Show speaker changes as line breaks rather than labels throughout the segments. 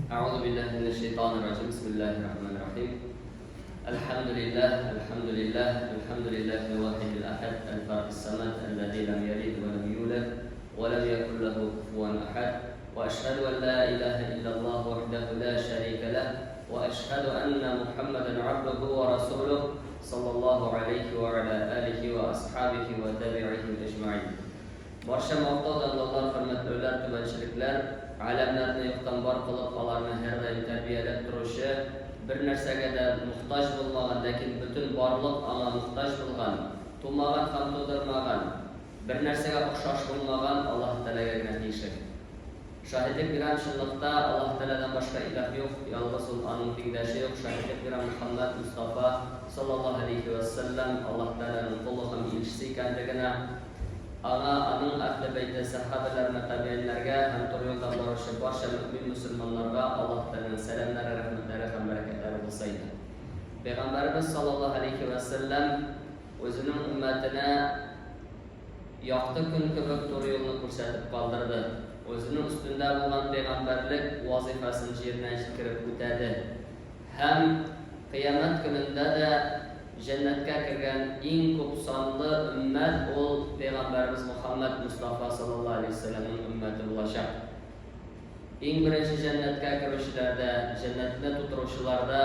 Әгъузу биллаһи минәш шәйтанир раҗим. Бисмиллаһир рахманир рахим. Әлхәмдүлиллаһ, әлхәмдүлиллаһ, әлхәмдүлиллаһил вахидил ахад, әл-фардис самад, әлләзи ләм ялид ва ләм юлад, ва ләм якул ләһу куфуан ахад. Ва әшһәду ан ла илаһа иллаллаһ вахдәһу ла шәрикә ләһ, ва әшһәду анна Мухаммадан абдуху ва расулух, саллаллаһу алейһи ва аля алихи ва асхабихи ва табиихим әҗмәгыйн. Барча мактау, данлаулар, хөрмәтләүләр, түбәнчелекләр, галәмнәрне юктан бар кылып, аларны һәрдаим тәрбияләп торучы, бернәрсәгә дә мохтаҗ булмаган, ләкин бөтен барлык Аңа мохтаҗ булган, тумаган һәм тудырмаган, бернәрсәгә охшаш булмаган Аллаһы Тәгаләгә генә тиешле. Шаһитлек бирәм, чынлыкта, Аллаһ Тәгаләдән башка илаһ юк, ялгыз Ул, Аның тиңдәше юк, шаһитлек бирәм Мөхәммәд Мостафа, саллаллаһу галәйһи вә сәлләм, Аллаһ Тәгаләнең колы һәм илчесе икәнлегенә, аңа, аның әһле бәйте, сәхабәләренә, табигыйннәргә һәм туры юлдан баручы барча мөэмин-мөселманнарга Аллаһ Тәгаләнең сәламнәре, рәхмәтләре һәм бәрәкәтләре булса иде. Пәйгамбәребез, саллаллаһу галәйһи вә сәлләм, үзенең өммәтенә, Якты көн кебек туры юлны күрсәтеп калдырды. Үзенең өстендә булган пәйгамбәрлек вазыйфасын җиренә җиткереп үтәде. Һәм Кыямәт көнендә дә җәннәткә кергән иң күп санлы өммәт ул пәйгамбәребез Мөхәммәд Мостафа саллаллаһу алейһи ва сәлләмнең өммәте булачак. Иң беренче җәннәткә керүчеләр дә, җәннәтне тутыручылар да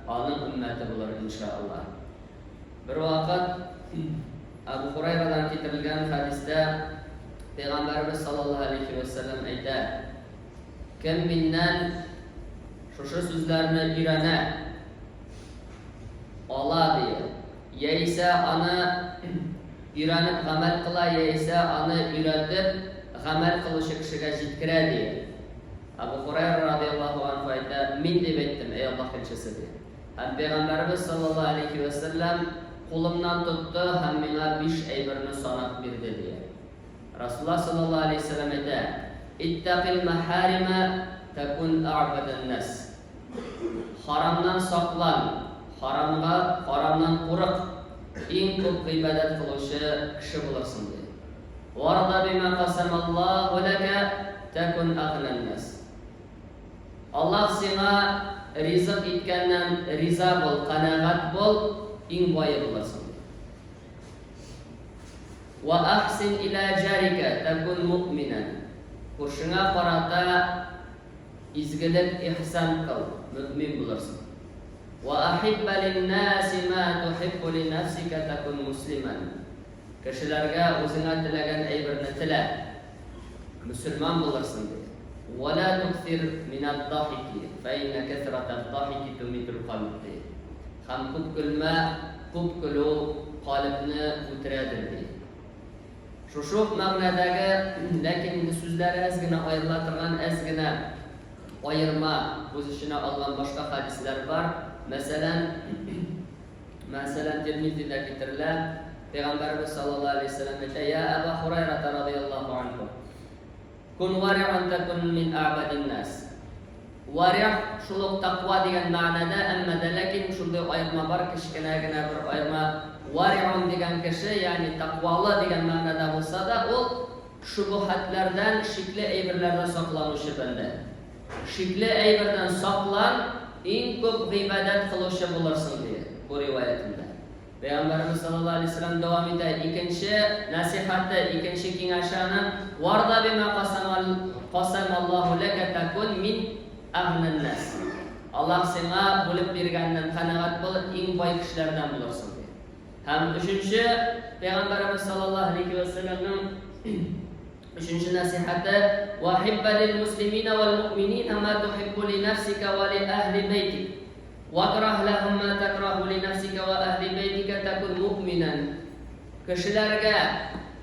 аның өммәте булыр, иншаАллаһ. Бервакыт Әбу Хурайрадан китерелгән хәдистә Пәйгамбәребез саллаллаһу алейхи вә сәлләм әйтә, Кем миннән шушы сүзләрне өйрәнә, ала, ди, яисә аны өйрәнеп гамәл кыла, яисә аны өйрәтеп гамәл кылучы кешегә җиткерә, ди. Әбу Хурайра радияллаһу анху әйтә, Мин дип әйттем, әй Аллаһ илчесе, ди. Һәм Пәйгамбәребез саллаллаһу алейһи вә сәлләм кулымнан тотты һәм миңа биш әйберне санап бирде, дия. Расулуллаһ саллаллаһу алейһи вә сәлләм әйтә, Иттәкыйл мәхәримә тәкүн әгъбәдән нәс. Харамнан саклан, харамга, харамнан курык, иң күп гыйбадәт кылучы кеше булырсың, ди. Варда бима касамаллаһу ләкә тәкүн әгънән нәс. Аллаһ сиңа ризык иткәннән риза бул, канәгать бул, иң бае булырсың, ди. Вә әхсин илә җарикә тәкүн муъминән. Күршеңә карата изгелек, ихсан кыл, мөэмин булырсың. Вә әхиббә линнәси мә тухиббу линәфсикә тәкүн муслимән. Кешеләргә үзеңә теләгән әйберне телә. Мөселман булырсың, ди. Вә лә туксир минәд-дахики, фә иннә кәсрәтәд-дахики тумитул кальб, ди. Һәм күп көлмә, күп көлү калебне үтерәдер, ди. Шушы ук мәгънәдәге, ләкин инде сүзләре әз генә аерыла торган, әз генә аерма үз эченә алган башка хәдисләр бар. Мәсәлән, Мәсәлән, Тирмизидә китерелә, Пәйгамбәребез саллаллаһу алейһи ва сәлләм әйтә, Я Әба Хурайрата радыяллаһу анһу, кун вари'ан такун мин әгъбадин нас. Вари'х шул ук таква дигән мәгънәдә, әмма дә ләкин шундый аерма бар, кечкенә генә бер аерма. Вари'ун дигән кеше, ягъни таквалы дигән мәгънәдә булса да, ул шөбүһатләрдән, шикле әйберләрдән сакланучы бәндә. Шикле әйбердән саклан, иң күп гыйбадәт кылучы булырсың, ди бу риваятендә. Пәйгамбәребез саллаллаһу алейһи ва сәлләм дәвам итә, икенче нәсыйхәте, икенче киңәше аның, Варда бима касамаллаһу ләкә тәкүн мин әгънән нәс. Аллаһ сиңа бүлеп биргәннән канәгать бул, иң бай кешеләрдән булырсың, ди. Һәм өченче, Пәйгамбәребез саллаллаһу алейһи ва сәлләмнең Өченче нәсыйхәте, Вә хиббә лил муслимина вәл муъминина мә тухиббу ли нәфсикә вә ли әһли бәйтик, вәкраһ ләһүм мә тәкраһу ли нәфсикә вә әһли бәйтикә тәкүн муъминән. Кешеләргә,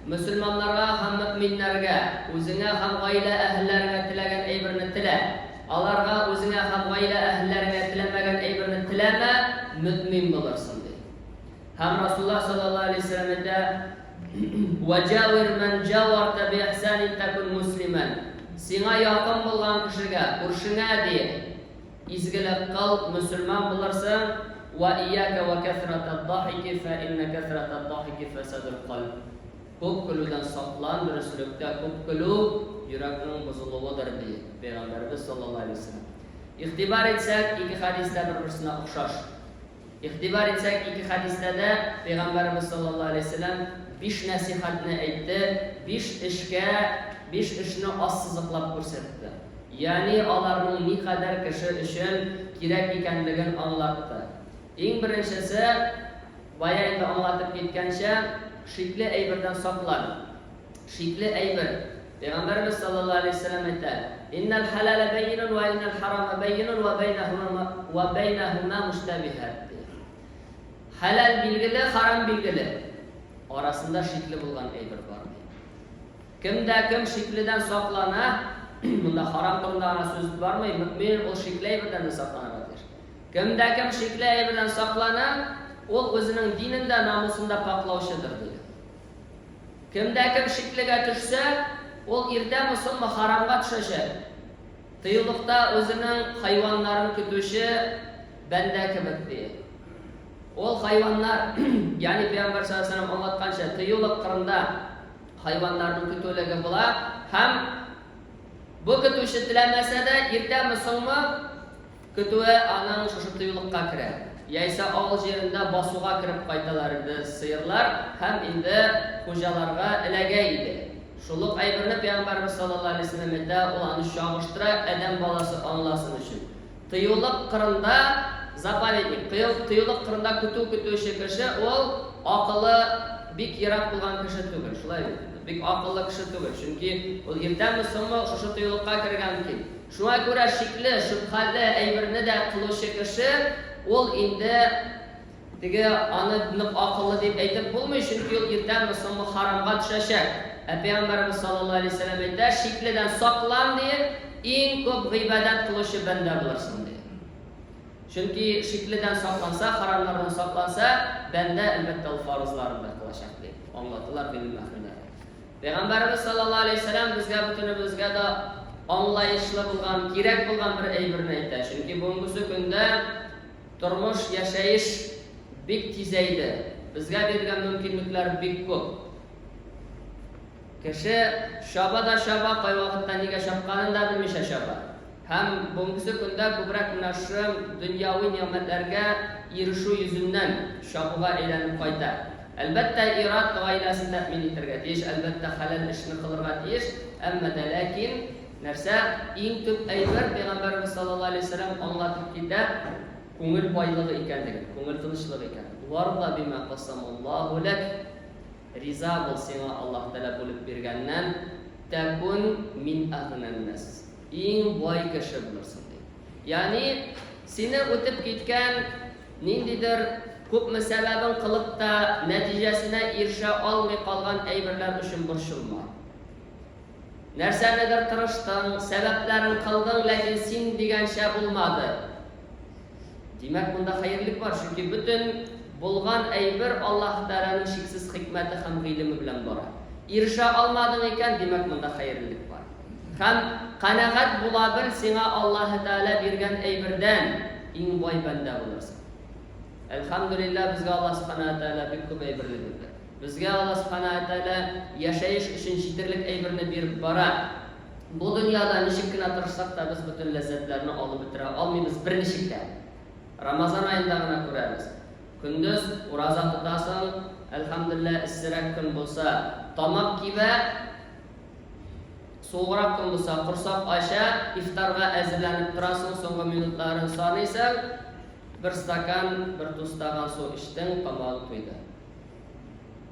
мөселманнарга һәм мөэминнәргә, үзеңә һәм гаилә әһелләреңә теләгән әйберне телә, аларга үзеңә һәм гаилә әһелләреңә теләмәгән әйберне теләмә, мөэмин булырсың, ди. Һәм Расулуллаһ саллаллаһу алейһи ва сәлләм әйтә, Вә җавир мән җаварта би ихсанин тәкүн муслимән. Сиңа якын булган кешегә, күршеңә, ди, изгелек кыл, мөселман булырсың. Вә ияка вә кәсрәтәд-дахики фә иннә кәсрәтәд-дахики фәсадул кальб. Күп көлүдән саклан, дөреслектә күп көлү йөрәкнең бозылуыдыр, ди Пәйгамбәребез саллаллаһу алейһи ва сәлләм. Игътибар итсәк, ике хәдис тә бер-берсенә охшаш. Игътибар итсәк, ике хәдистә дә Пәйгамбәребез саллаллаһу алейһи ва сәлләм биш нәсыйхәтне әйтте, биш эшкә, биш эшне ассызыклап күрсәтте. Ягъни аларның никадәр кеше өчен кирәк икәнлеген аңлатты. Иң беренчесе, бая инде аңлатып киткәнчә, шикле әйбердән саклан. Шикле әйбер. Пәйгамбәребез саллаллаһу алейһи ва сәлләм әйтә, Иннәл хәләлә бәйинун вә иннәл харама бәйинун вә бәйнәһума вә бәйнәһума муштәбиһат, ди. Хәләл билгеле, харам билгеле. Арасында шикле булган әйбер бар, ди. Кем дә кем шикледән саклана, монда харам турында гына сүз бармый, мөэмин ул шикле әйбердән дә сакланырга тиеш. Кем дә кем шикле әйбердән саклана, ул үзенең динен дә, намусын да пакьлаучыдыр, ди. Кем дә кем шиклегә төшсә, ул иртәме-соңмы харамга төшәчәк. Тыюлыкта үзенең хайваннарын көтүче бәндә кебек, ди. Ул хайваннар, ягъни Пәйгамбәр саллаллаһу алейһи ва сәлләм аңлатканча, тыюлык кырында хайваннарның көтүлеге була һәм бу көтүче теләмәсә дә, иртәме-соңмы Көтүе аның шушы тыюлыкка керә. Яисә авыл җирендә басуга кереп кайталар иде сыерлар һәм инде хуҗаларга эләгә иде. Шул ук әйберне Пәйгамбәребез саллаллаһу алейһи ва сәлләм әйтә, ул аны чагыштыра, адәм баласы аңласын өчен. Тыюлык кырында, заповедник, тыюлык кырында көтү көтүче кеше ул акылы бик ерак булган кеше түгел, шулай бит инде. Бик акыллы кеше түгел, чөнки ул иртәме-соңмы шушы тыюлыкка керергә мөмкин. Шуңа күрә шикле, шөбһәле әйберне дә кылучы кеше, ул инде теге аны нык акыллы дип әйтеп булмый, чөнки ул иртәме соңмы харамга төшәчәк. Ә Пәйгамбәребез саллаллаһу алейһи ва сәлләм әйтә, шикледән саклан, ди, иң күп гыйбадәт кылучы бәндә булырсың, ди. Чөнки шикледән сакланса, харамнардан сакланса, бәндә, әлбәттә, ул фарызларын да кылачак, дип аңлаталар гыйлем әһелләре. Пәйгамбәребез саллаллаһу алейһи ва сәлләм безгә бөтенебезгә дә аңлаешлы булган, кирәк булган бер әйберне әйтә. Чөнки бүгенгесе көндә тормыш, яшәеш бик тизәйде. Безгә бирелгән мөмкинлекләр бик күп. Кеше чаба да чаба, кайвакытта нигә чапканын да белмичә чаба. Һәм бүгенгесе көндә күбрәк менә шушы дөньяви нигъмәтләргә ирешү йөзеннән чабуга әйләнеп кайта. Әлбәттә, ир-ат гаиләсен тәэмин итәргә тиеш, әлбәттә, хәләл эшне кылырга тиеш, әмма дә ләкин, нәрсә, иң төп әйбер, Пәйгамбәребез саллаллаһу алейһи ва сәлләм аңлатып китә, күңел байлыгы икәнлеген, күңел тынычлыгы икән. Варда бима касамаллаһу ләк, риза бул сиңа Аллаһ Тәгалә бүлеп биргәннән, тәкүн мин әгънән-нәс. Иң бай кеше булырсың, ди. Ягъни, сине үтеп киткән ниндидер күпме сәбәбен кылып та, нәтиҗәсенә ирешә алмый калган әйберләр өчен борчылма. Нәрсәнедер тырыштың, сәбәпләрен кылдың, ләкин син дигәнчә булмады. Димәк, монда хәерлек бар, чөнки бөтен булган әйбер Аллаһ Тәгаләнең чиксез хикмәте һәм гыйлеме белән бара. Ирешә алмадың икән, димәк, монда хәерлелек бар. Һәм канәгать була бел, сиңа Аллаһы Тәгалә биргән әйбердән иң бай бәндә булырсың. Әлхәмдүлилләһ, безгә Аллаһ Сүбхәнәһү вә Тәгалә бик күп әйберне бирде. Безгә Аллаһ Сүбхәнәһү вә Тәгалә яшәеш өчен җитерлек әйберне биреп бара. Бу дөньяда ничек кенә тырышсак та, без бөтен ләззәтләрне алып бетерә алмыйбыз берничек тә. Рамазан аенда гына күрәбез. Көндез ураза тотасың, әлхәмдүлилләһ, эссерәк көн булса, тамак кибә, Суыграк көн булса, корсак ача, ифтарга әзерләнеп торасың, соңгы минутларын саныйсың, бер стакан, бер тустаган су эчтең, тамагың туйды.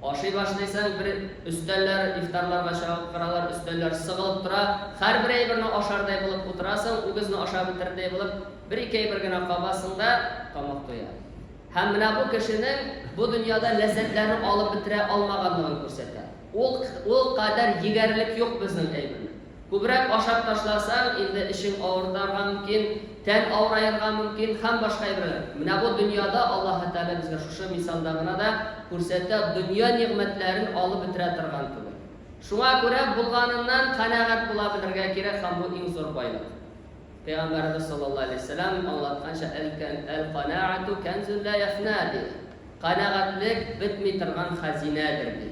Ашый башлыйсың, бер өстәлләр, ифтарларга чакыралар, өстәлләр сыгылып тора, һәрбер әйберне ашардай булып утырасың, үгезне ашап бетерердәй булып, бер-ике әйбер генә кабасың да, тамак туя. Һәм менә бу кешенең бу дөньяда ләззәтләрне алып бетерә алмаганлыгын күрсәтә. Ул, ул кадәр егәрлек юк безнең әйберне. Күбрәк ашап ташласаң, инде эчең авыртарга мөмкин, тән авыраерга мөмкин һәм башка әйберләр. Менә бу дөньяда Аллаһы Тәгалә безгә шушы мисалда гына да күрсәтә, дөнья нигъмәтләрен алып бетерә торган түгел. Шуңа күрә булганыннан канәгать була белергә кирәк һәм бу иң зур байлык. Пәйгамбәребез саллаллаһу алейһи ва сәлләм аңлатканча, Әл-канәгату кәнзун ла яфна, ди. Канәгатьлек бетми торган хәзинәдер, ди.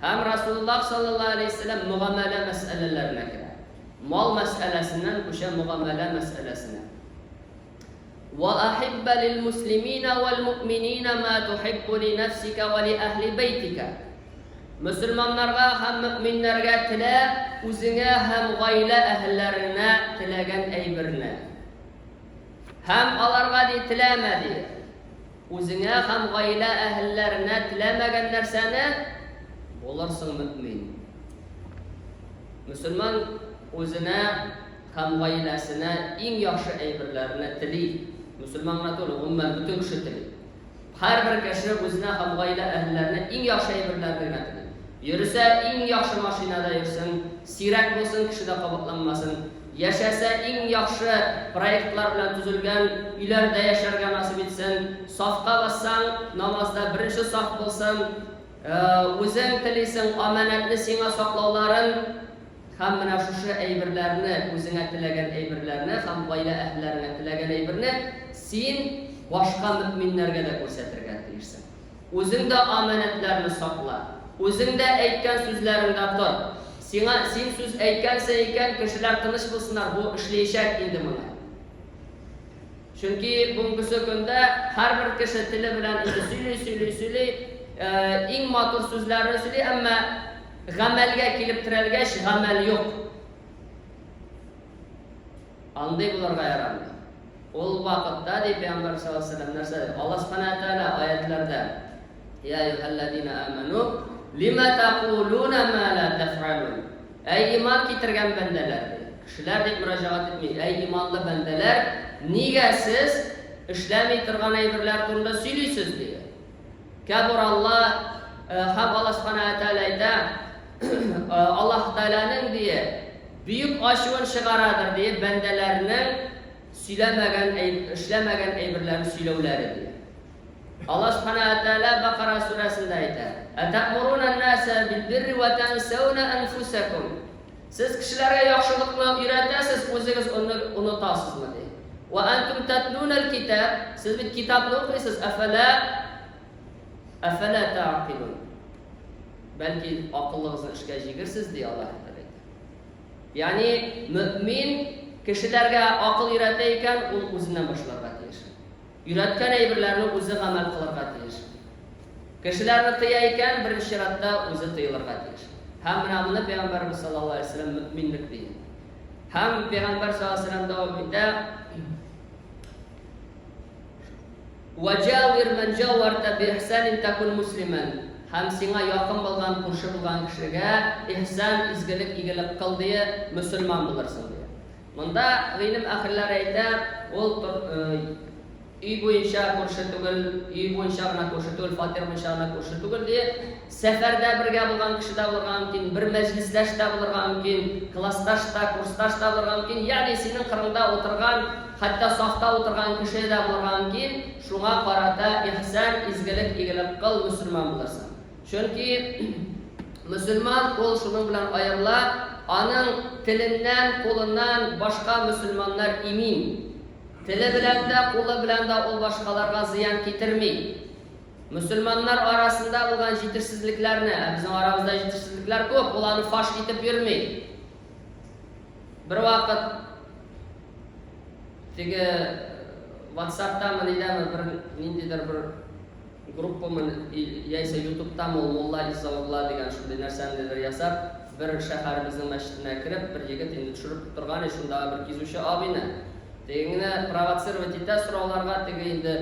Һәм Расулуллаһ саллаллаһу алейһи ва сәлләм мөгамәлә мәсьәләләренә керә. Мал мәсьәләсеннән күчә мөгамәлә мәсьәләсенә. Ва ахибба лил муслимина вал муъминина ма тухиббу ли нәфсика ва ли әһли бәйтика. Мөселманнарга һәм мөэминнәргә телә үзеңә һәм гаилә әһелләреңә теләгән әйберне. Һәм аларга ди теләмә ди. Үзеңә һәм гаилә әһелләренә теләмәгән нәрсәне, булырсың мөэмин. Мөселман үзенә һәм гаиләсенә иң яхшы әйберләрне тели. Мөселман гына түгел, гомумән бөтен кеше тели. Һәрбер кеше үзенә һәм гаилә әһелләренә иң яхшы әйберләрне генә тели. Йөресә, иң яхшы машинада йөрсен, сирәк булсын, кешедә кабатланмасын. Яшәсә, иң яхшы проектлар белән төзелгән өйләрдә яшәргә насыйп итсен. Сафка бассаң, намазда беренче саф булсын. Үзең телисең, амәнәтне сиңа саклауларын һәм менә шушы әйберләрне, үзеңә теләгән әйберләрне һәм гаилә әһелләреңә теләгән әйберне син башка мөэминнәргә дә күрсәтергә тиешсең. Үзең дә амәнәтләрне сакла. Үзең дә әйткән сүзләреңдә тор. Сиңа, син сүз әйткәнсең икән, кешеләр тыныч булсыннар, бу эшлиячәк инде моны. Чөнки бүгенгесе көндә һәрбер кеше теле белән инде сөйли, сөйли, сөйли, иң матур сүзләрне сөйли, әмма гамәлгә килеп терәлгәч, гамәл юк. Андый булырга ярамый. Ул вакытта, ди Пәйгамбәр саллаллаһу алейһи ва сәлләм, нәрсә ди? Аллаһ субхана ва тәгалә аятларда: "Я әйюһәлләзина аману, лима тәкулуна ма ла тәфгалун?" Әй иман китергән бәндәләр, ди. Кешеләр дип мөрәҗәгать итми. Әй иманлы бәндәләр, нигә сез эшләми торган әйберләр турында сөйлисез, ди. Кәбур Алла һәм Аллаһ субхана ва тәгалә әйтә, Аллаһ Тәгаләнең дие бөек ачуын чыгарадыр дие бәндәләрнең сөйләмәгән, эшләмәгән әйберләрен сөйләүләре дие. Аллаһ Субхана ва Тәгалә Бакара сүрәсендә әйтә, Әтәмуруна ан-наса бил-бирри ва тәнсәүнә әнфусәкум. Сез кешеләргә яхшылыкны өйрәтәсез, үзегез онытасызмы ди. Ва антум татлуна аль-китаб, сез бит китапны укыйсыз, әфәлә әфәлә тәгъкилун. Бәлки акылыгызны эшкә җигерсез ди Аллаһ Тәгалә әйтә. Ягъни мөэмин кешеләргә акыл өйрәтә икән, ул үзеннән башларга тиеш. Өйрәткән әйберләрне үзе гамәл кылырга тиеш. Кешеләрне тыя икән, беренче чиратта үзе тыелырга тиеш. Һәм менә моны Пәйгамбәребез саллаллаһу алейһи ва сәлләм мөэминлек ди. Һәм Пәйгамбәр саллаллаһу алейһи ва сәлләм дәвам итә. Ваҗавир ман җаварта би ихсанин такун муслиман. Һәм сиңа якын булган, күрше булган кешегә ихсан, изгелек, игелек кыл дие, мөселман булырсың дие. Монда гыйлем әһелләре әйтә, ул өй буенча күрше түгел, өй буенча гына күрше түгел, фатир буенча гына күрше түгел, ди. Сәфәрдә бергә булган кеше дә булырга мөмкин, бер мәҗлестәш тә булырга мөмкин, классташ та, курсташ та булырга мөмкин. Ягъни синең кырыңда утырган, хәтта сафта утырган кеше дә булырга мөмкин. Шуңа карата ихсан, изгелек, игелек кыл, мөселман булырсың. Чөнки мөселман ул шуның белән аерыла, аның теленнән, кулыннан башка мөселманнар имин. Теле белән дә, кулы белән дә ул башкаларга зыян китерми. Мөселманнар арасында булган җитешсезлекләрне, ә безнең арабызда җитешсезлекләр күп, ул аны фаш итеп йөрми. Бервакыт теге WhatsApp-тамы, нидәме, бер ниндидер бер Группамы яисә ютубтамы ул Мулла из угла дигән шундый нәрсәнедер ясап, бер шәһәребезнең мәчетенә кереп, бер егет инде төшереп торган иде шундагы бер кизүче абыйны. Тегеңне провоцировать итә сорауларга, теге инде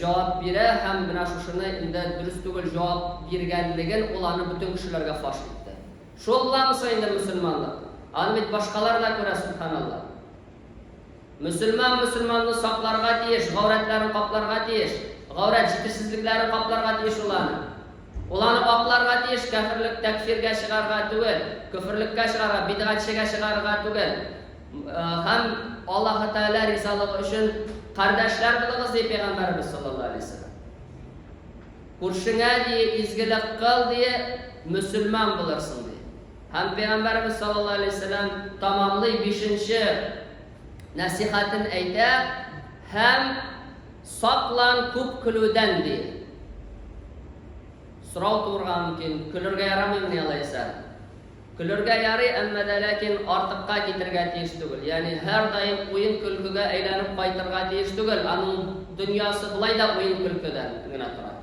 җавап бирә һәм менә шушыны инде дөрес түгел җавап биргәнлеген ул аны бөтен кешеләргә фаш итте. Шул буламы соң инде мөселманлык? Аны бит башкалар да күрә, сөбханалла. Мөселман мөселманны сакларга тиеш, гаурәтләрен капларга тиеш. Гаурәт, җитешсезлекләрен капларга тиеш ул аны. Ул аны акларга тиеш, кәферлек, тәкфиргә чыгарга түгел, көферлеккә чыгарга, бидгатьчегә чыгарырга түгел. Һәм Аллаһы Тәгалә ризалыгы өчен кардәшләр булыгыз, ди Пәйгамбәребез саллаллаһу алейһи ва сәлләм. Күршеңә, ди, изгелек кыл, ди, мөселман булырсың, ди. Һәм Пәйгамбәребез саллаллаһу алейһи ва сәлләм тамамлый бишенче нәсихәтен әйтә, һәм саклан күп көлүдән, ди. Сорау туырга мөмкин, көлергә ярамыймыни алайса? Көлергә ярый, әмма дә ләкин артыкка китергә тиеш түгел. Ягъни һәрдаим уен-көлкегә әйләнеп кайтырга тиеш түгел. Аның дөньясы болай да уен-көлкедән генә тора.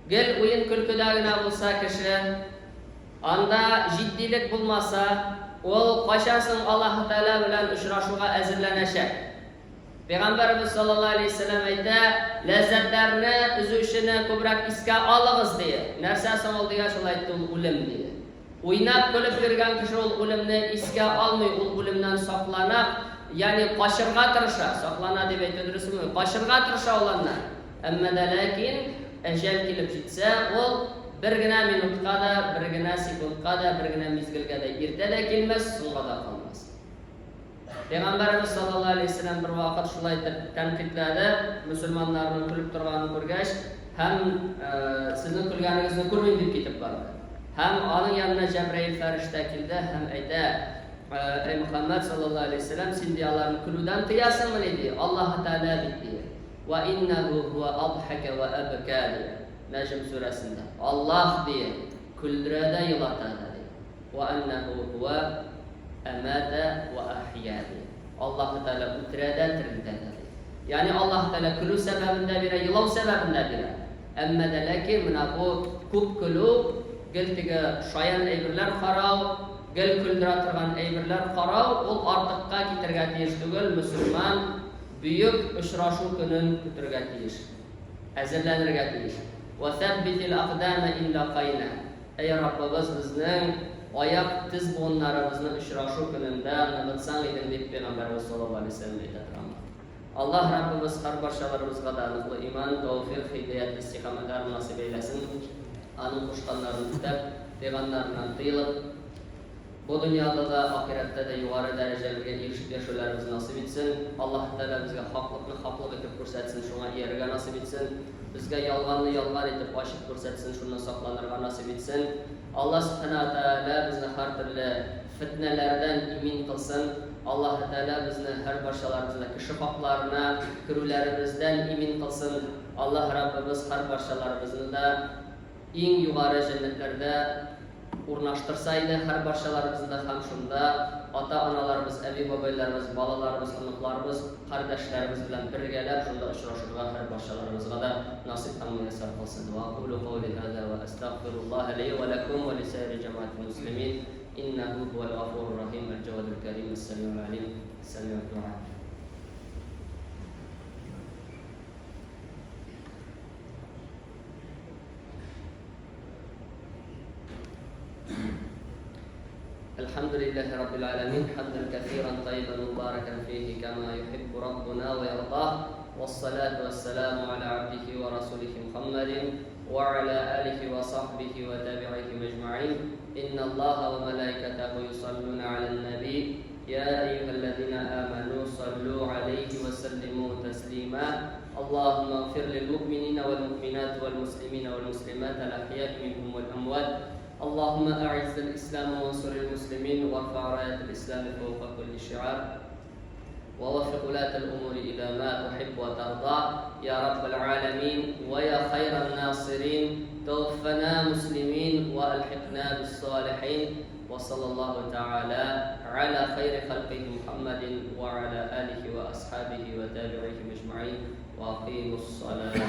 Гел уен-көлкедә генә булса кеше, анда җитдилек булмаса, ул кайчан соң Аллаһы Тәгалә белән очрашуга әзерләнәчәк? Пәйгамбәребез саллаллаһу алейһи вәсәлләм әйтә, Ләззәтләрне өзүчене күбрәк искә алыгыз, ди. Нәрсә соң ул дигәч, ул әйтте, ул үлем, ди. Уйнап, көлеп йөргән кеше ул үлемне искә алмый, ул үлемнән саклана, ягъни качырга тырыша, саклана дип әйтү дөрес булмый, качырга тырыша ул аннан. Әмма дә ләкин әҗәл килеп җитсә, ул бер генә минутка да, бер генә секундка да, бер генә мизгелгә дә иртә дә килмәс, соңга да калмас. Пәйгамбәребез саллаллаһу алейһи ва сәлләм бервакыт шулай итеп тәнкыйтьләде, мөселманнарның көлеп торганын күргәч, һәм сезнең көлгәнегезне күрмим дип китеп барды. Һәм аның янына Җәбраил фәрештә килде һәм әйтә, Әй Мөхәммәд саллаллаһу алейһи ва сәлләм, син ди аларны көлүдән тыясыңмыни ди? Аллаһы Тәгалә бит ди. Ва иннәһу һуа адхака ва абка ди. Нәҗм сүрәсендә. Аллаһ ди, көлдерә дә, елата да ди. Вә әннәһү һүә әмәтә вә әхйә, ди. Аллаһы Тәгалә үтерә дә, терелтә дә, ди. Ягъни Аллаһы Тәгалә көлү сәбәбен дә бирә, елау сәбәбен дә бирә. Әмма дә ләкин менә бу күп көлү, гел теге шаян әйберләр карау, гел көлдерә торган әйберләр карау, ул артыкка китергә тиеш түгел, мөселман бөек очрашу көнен көтергә тиеш, әзерләнергә тиеш. Вә сәббитил әкъдамә ин лакайна. Әй Раббыбыз, безнең аяк тез буыннарыбызны очрашу көнендә ныгытсаң идең, дип Пәйгамбәребез саллаллаһу алейһи ва сәлләм әйтә торган булган. Аллаһ Раббыбыз һәрбарчаларыбызга да ныклы иман, тәүфыйк, һидәят, истикамәтләр насыйп әйләсен. Аның кушканнарын үтәп, тыйганнарыннан тыелып, Бу дөньяда да, ахирәттә дә югары дәрәҗәләргә ирешеп яшәүләребезне насыйп итсен. Аллаһы Тәгалә безгә хаклыкны хаклык итеп күрсәтсен, шуңа иярергә насыйп итсен. Безгә ялганны ялган итеп ачып күрсәтсен, шуннан сакланырга насыйп итсен. Аллаһ Сүбхәнәһү вә Тәгалә безне һәртөрле фетнәләрдән имин кылсын. Аллаһы Тәгалә безне һәрбарчаларыбызны кеше хакларына керүләребездән имин кылсын. Аллаһ Раббыбыз һәрбарчаларыбызны да иң югары җәннәтләрдә урнаштырса иде һәрбарчаларыбызны да һәм шунда ата-аналарыбыз, әби-бабайларыбыз, балаларыбыз, оныкларыбыз, кардәшләребез белән бергәләп шунда очрашырга һәрбарчаларыбызга да насыйп һәм мөяссәр кылсын. Ва акулу каули һаза ва астагфируллаһа ли ва ләкум ва лисаири җәмәгатил муслимин иннәһу һуәл гафурур рахим әл-җавадул кәрим әс-сәмиул алим сәмиуд дуа. الحمد لله رب العالمين حمدا كثيرا طيبا مباركا فيه كما يحب ربنا ويرضاه والصلاة والسلام على عبده ورسوله محمد وعلى آله وصحبه وتابعيه أجمعين إن الله وملائكته يصلون على النبي يا أيها الذين آمنوا صلوا عليه وسلموا تسليما اللهم اغفر للمؤمنين والمؤمنات والمسلمين والمسلمات الأحياء منهم والأموات اللهم أعز الإسلام وانصر المسلمين وارفع راية الإسلام فوق كل شعار ووفق ولاة الأمور إلى ما تحب وترضى يا رب العالمين ويا خير الناصرين توفنا مسلمين وألحقنا بالصالحين وصلى الله تعالى على خير خلقه محمد وعلى آله وأصحابه وتابعيه أجمعين وأقيموا الصلاة.